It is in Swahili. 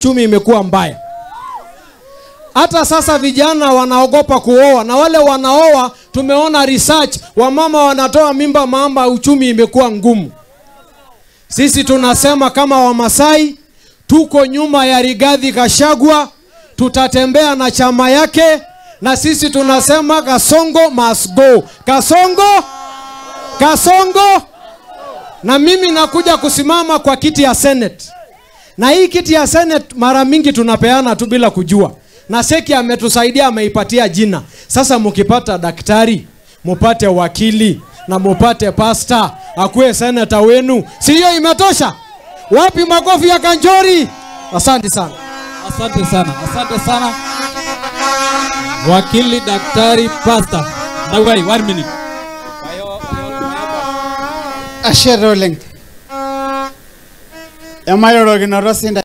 uchumi imekuwa mbaya. Hata sasa vijana wanaogopa kuoa, na wale wanaoa tumeona research, wamama wanatoa mimba mamba, uchumi imekuwa ngumu. Sisi tunasema kama Wamasai tuko nyuma ya Rigathi Gachagua, tutatembea na chama yake, na sisi tunasema Kasongo must go. Kasongo, Kasongo. Na mimi nakuja kusimama kwa kiti ya Senate. Na hii kiti ya Senate mara mingi tunapeana tu bila kujua. Na Seki ametusaidia, ameipatia jina. Sasa mukipata daktari, mupate wakili na mupate pasta akuwe seneta wenu, si hiyo imetosha? Wapi makofi ya Kanchori? Asante sana. Asante sana, asante sana. Wakili, daktari, pasta. Dawai, 1 minute. Ashe oleng. Emairorokinoto sinda.